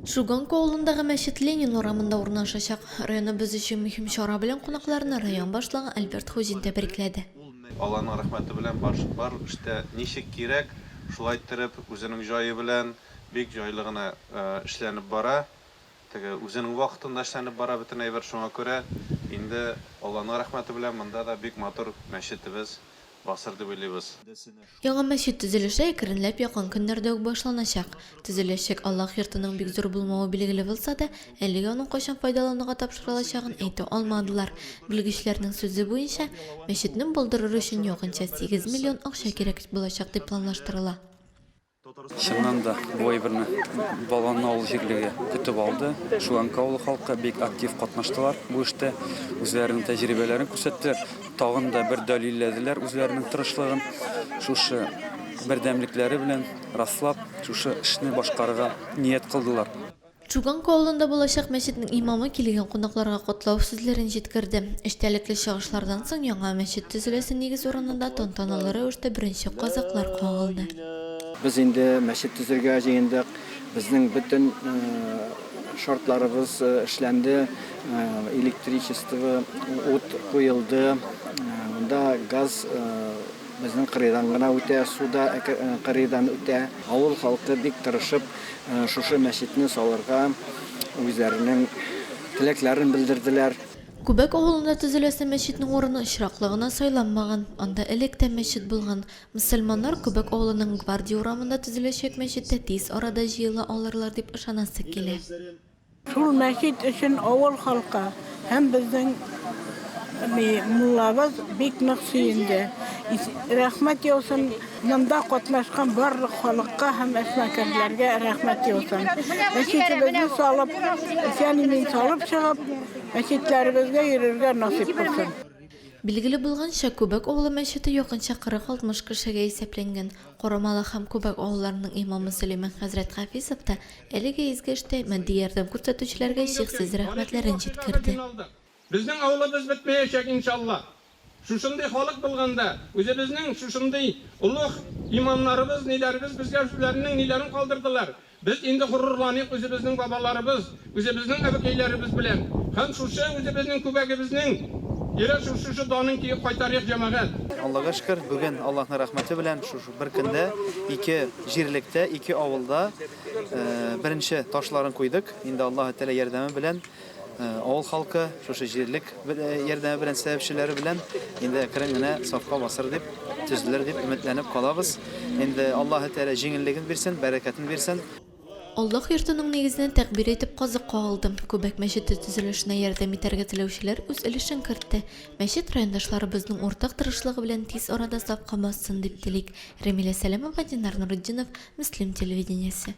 Шуганка авылындагы мәчет Ленин урамында урнашачак. Районыбыз өчен мөһим чара белән кунакларны район башлыгы Альберт Хуҗин тәбрикләде. Алланың рәхмәте белән бар бар эштә ничек кирәк, шулай иттереп, үзенең җае белән бик җайлы гына эшләнеп бара. Теге үзенең вакытында эшләнеп бара бөтен әйбер. Шуңа күрә инде Алланың рәхмәте белән монда да бик матур мәчетебез басыр дип уйлыйбыз. Яңа мәчет төзелеше әкренләп якын көннәрдә үк башланачак. Төзеләчәк Аллаһ йортының бик зур булмавы билгеле булса да, әлегә аның кайчан файдалануга тапшырылачагын әйтә алмадылар. Белгечләрнең сүзе буенча, мәчетне булдырыр өчен якынча 8 миллион акча кирәк булачак дип планлаштырыла. Чыннан да, бу әйберне Баланны авыл җирлеге көтеп алды. Шуганка авылы халкы бик актив катнаштылар бу эштә, үзләренең тәҗрибәләрен күрсәттеләр, тагын да бер дәлилләделәр үзләренең тырышлыгын. Шушы бердәмлекләре белән раслап, шушы эшне башкарырга ният кылдылар. Чуганка авылында булачак мәчетнең имамы килгән кунакларга котлау сүзләрен җиткерде. Эчтәлекле чыгышлардан соң яңа мәчет төзеләсе нигез урынында тантаналы рәвештә беренче казыклар кагылды. Без инде мәчет төзергә җыендык. Безнең бөтен шартларыбыз эшләнде, электричество, ут куелды, монда газ безнең кырыйдан гына үтә, су да кырыйдан үтә. Авыл халкы бик тырышып Шушы мәчетне салырга үзләренең теләкләрен белдерделәр. Күбәк авылында төзеләсе мәчетнең урыны очраклы гына сайланмаган. Анда элек тә мәчет булган. Мөселманнар Күбәк авылының Гвардия урамында төзеләчәк мәчеттә тиз арада җыела алырлар дип ышанасы килә. Шул мәчет өчен авыл халкы һәм безнең ни, муллабыз бик нык сөенде. Рәхмәт яусын монда катнашкан барлык халыкка һәм эшмәкәрләргә рәхмәт яусын. Мәчетебезне салып, исән-имин салып чыгып, мәчетләребезгә йөрергә насыйп булсын. Билгеле булганча, Күбәк авылы мәчете якынча 40-60 кешегә исәпләнгән. Карамалы һәм Күбәк авылларының имамы Сөләйман хәзрәт Хафизов та әлеге изге эштә матди ярдәм күрсәтүчеләргә чиксез рәхмәтләрен җиткерде. Безнең авылыбыз бетмәячәк, иншалла. Шушындый халык булганда, үзебезнең шушындый олуг имамнарыбыз, ниләребез безгә үзләренең ниләрен калдырдылар. Без инде горурланыйк үзебезнең бабаларыбыз, үзебезнең әбекәйләребез белән һәм шушы үзебезнең күбәгебезнең ире шушы данын кире кайтарыйк, җәмәгать. Аллага шөкер, бүген Аллаһның рәхмәте белән шушы бер көндә ике җирлектә, ике авылда беренче ташларын куйдык. Инде Аллаһы Тәгалә ярдәме белән авыл халкы, шушы җирлек ярдәме белән, сәбәпчеләре белән инде әкрен генә сафка басыр дип, төзелер дип өметләнеп калабыз. Инде Аллаһы Тәгалә җиңеллеген бирсен, бәрәкәтен бирсен. Аллаһ йортының нигезенә тәкъбир әйтеп казык кагылды. Күбәк мәчете төзелешенә ярдәм итәргә теләүчеләр үз өлешен кертте. Мәчет райондашларыбызның уртак тырышлыгы белән тиз арада сафка бассын дип телик. Рәмилә Сәләмова, Динар Нуретдинов, Мөслим телевидениесе.